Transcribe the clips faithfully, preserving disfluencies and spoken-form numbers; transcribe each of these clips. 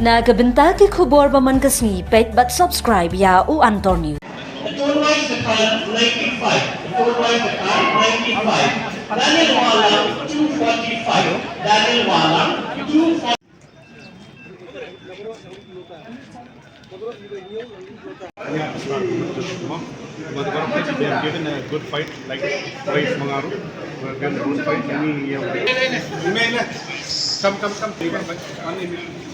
Na ka bynta ki khubor ba man ka sngi, peit bad subscribe ïa U Antor News. Turnwise Dkhar ninety-five, Turnwise Dkhar ninety-five, Daniel Walang two forty-five, Daniel Walang two forty-five. They have given a good fight, like, twice Mangaru. They have given a good fight. Ini yang, come, come, come. One minute.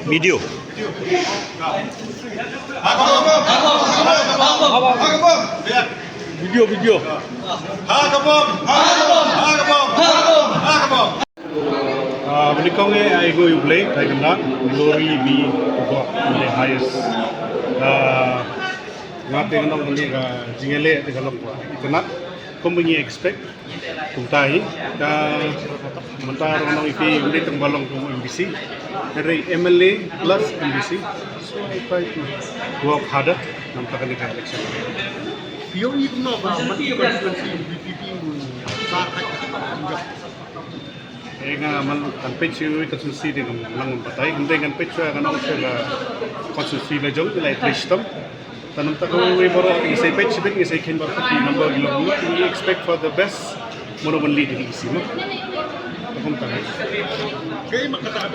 Video. Video, video. Ah, bad nyngkong eh, ai nguh ïa U Blei, ai kynrad, glory be to God in the highest. Ah, nga te ngan ong kane ka jingïaleh te ka long kaba itynnad, kumba ngi expect, kumta hi, ka mynta ruh ngan ong ïa phi, ym dei tang ba long kum M D C, hynrei M L A plus M D C, so I try to work harder, namar kane ka election. Phi ïohi kumno ba man constituency U D P phi mun sa ka Eh, nga man kan peit shuh ka constituency dei ngam nang batai. Hynrei ngan peit shuh, ngan ong shuh ka constituency la jong, la ïa trei shitom. Te namar kata kawei kawei baroh ngi sa peit shibit, ngi sa kheiñ baroh ki number ki long, ngi expect for the best. Mano ban lead the E C mo. Te kumta.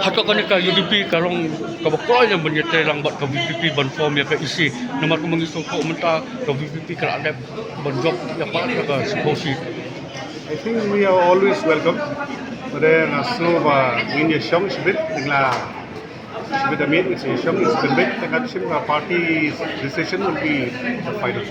Hato kane ka U D P ka long kaba kloi ïa ban ïatrei lang bad ka V P P ban form ïa ka E C. Namar kumba ngi sngewthuh mynta ka V P P ka la dep ban jop ïa ka, ïa ka siphew seat. I think we are always welcome. But then, as soon as ngin ïa shong shibit, ngin la shibit, I mean, it's a shong, it's a bit, the action, uh, party's decision will be the final.